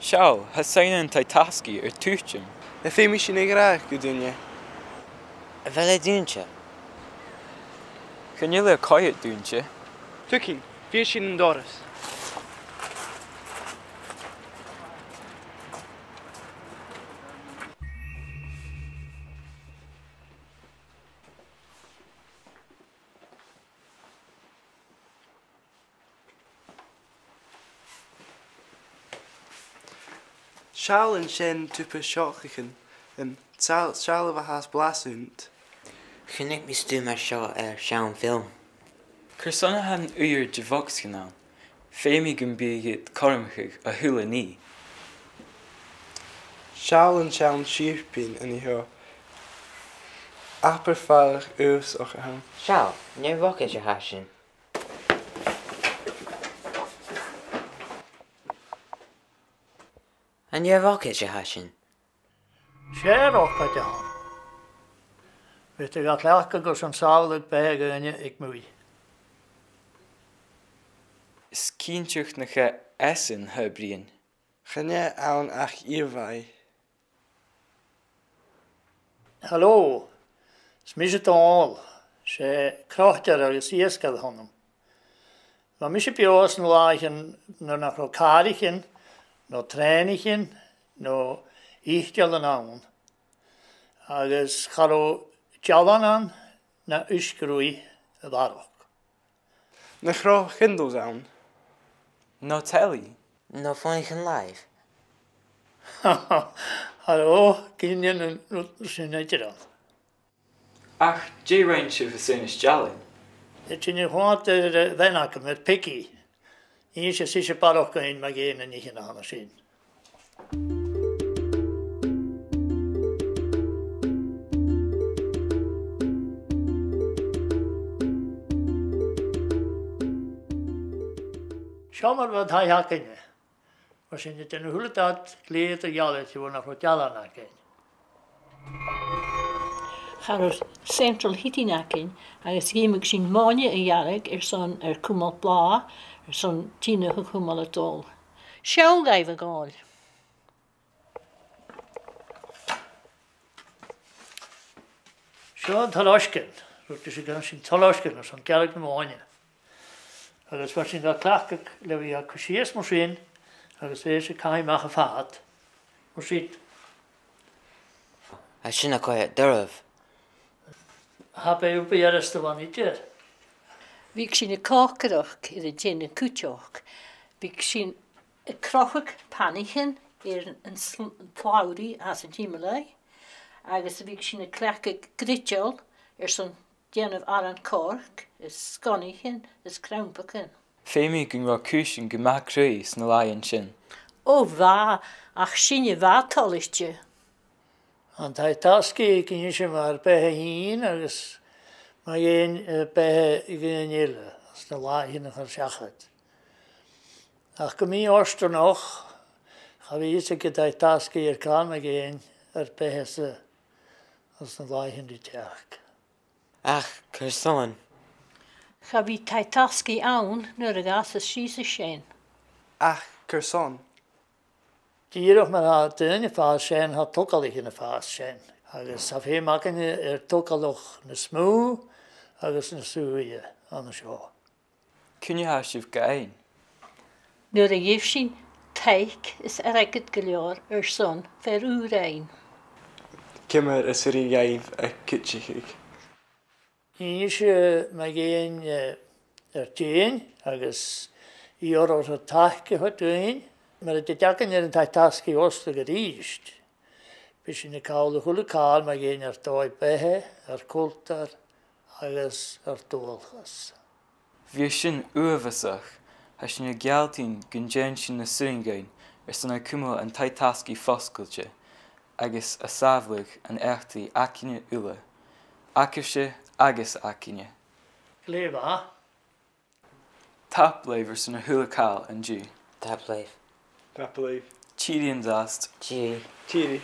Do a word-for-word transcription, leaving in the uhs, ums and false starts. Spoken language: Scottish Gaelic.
Seall, tha soidhne an taigh-tasgaidh air tuiteam. Am feum sinn a ghràdh gu duine? A bheil e dùinte? Chan eil e a' coimhead dùinte. Tiugainn, bheir sinn an doras. Seall an sin tubaist shocair, an seall, seall a bha fhathast blas annta. Chunnaic mi stuth mar seo air seann fhilm. Carson a tha an uiread de bhogsaichean ann? Feumaidh gum bi iad cothromach a h-uile nì. Seall an seann sìorpain an seo. Abair faireachdainn uabhasach a th' ann. Seall, an e rocaid a tha sin? An e rocaid a tha sin? 'S e rocaid a th' ann. Bhiodh tu ga chleachdadh gus an sàbhaladh beatha dhaoine aig muigh. Is cinnteach nach e esan a tha a' bruidhinn. Chan e ann ach ìomhaigh. Halò, is mise Dòmhnall, 's e croitear agus iasgair a th' annam. Bha mise beò anns na làithean nuair nach robh càraichean, no trèanaichean, no itealan ann, agus cha robh dealan ann na uisge-ruith a bharrachd. Nach robh Kindles ann? No telly? No fònaichean-làimh? Halò, gin dhen an rud sin idir ann. Ach dè rinn sibh às aonais dealain? Tha sinn a' coimhead air, eh, bhean agam, air Piggy. Innsidh ise barrachd dhuinn mu dheidhinn na nithean a th' ann an sin. Seo mar a bha an taigh againne. Bha sinn a' dèanamh a h-uile dad glè eadar-dhealaichte bhon nach robh dealan againn. Cha robh central heating againn agus dh'fheumadh sinn mòine a ghearradh airson ar cumail blàth, airson tighinn a chumail a' dol. Seall dhuibh, a Dhòmhnaill. Seo an t-soileisgeul, rud a bha sinn a' gabhail, an t-soileisgeul airson gearradh na mòine. Agus bha sinn ga cleachdadh le bhith ga cur sìos mar sin, agus bha e a' caitheamh a-mach a' fad mar sin. Tha sin a' coimhead doirbh. Cha b' e obair fhurasta a bh' ann idir. Bhiodh sinn a' còcaireachd air an teine cuideachd. Bhiodh sinn a' crochadh panaichean air an sl-, an t-slabhraidh anns an t-similear, agus bhiodh sinn a' cleachdadh griodail airson dèanamh aran-coirce is sgonaichean is crampagan. Feumaidh gun robh cùisean gu math cruaidh sna làithean sin. O bha, ach sinne a bha toilichte. An taigh-tasgaidh, chì sinn mar beatha fhìn agus mu dheidhinn, eh, beatha dhaoine eile anns na làithean a chaidh seachad. Ach gu mì-fhortanach, cha bhi fhios aig an taigh-tasgaidh air càil mu dheidhinn ar beatha-sa anns na làithean ri teachd. Ach carson? Cha bhi taigh-tasgaidh ann nuair a dh'fhàsas sibhse sean. Ach carson? Dìreach mar a tha daoine a' fàs sean, tha togalaichean a' fàs sean, agus tha feum againne air togalach nas motha agus nas ùire an seo. Cuin a tha sibh ga fhaighinn? Nuair a gheibh sinn taic is airgead gu leòr airson fear ùr fhaighinn. Ciamar as urrainn dhaibh a cuideachadh? Innsidh sibh mu dheidhinn, eh, ar dèidh agus iarraidh taic a thoirt dhuinn, mura tèid againn air an taigh-tasgaidh fhosgladh a-rithist. Bidh sinn a' call a h-uile càil mu dheidhinn ar dòigh-beatha, ar cultar agus ar dualchas. Bhiodh sin uabhasach, tha sinn a' gealltainn gun dèan sinn na b' urrainn dhuinn airson a chumail an taigh-tasgaidh fosgailte agus a' sàbhaladh an eachdraidh againne uile, agaibhse agus againne. Glè mhath. Tapadh leibh airson a h-uile càil an-diugh. Tapadh leibh. Tapadh leibh. Tìoraidh an-dràsta. Tìoraidh. Tìoraidh.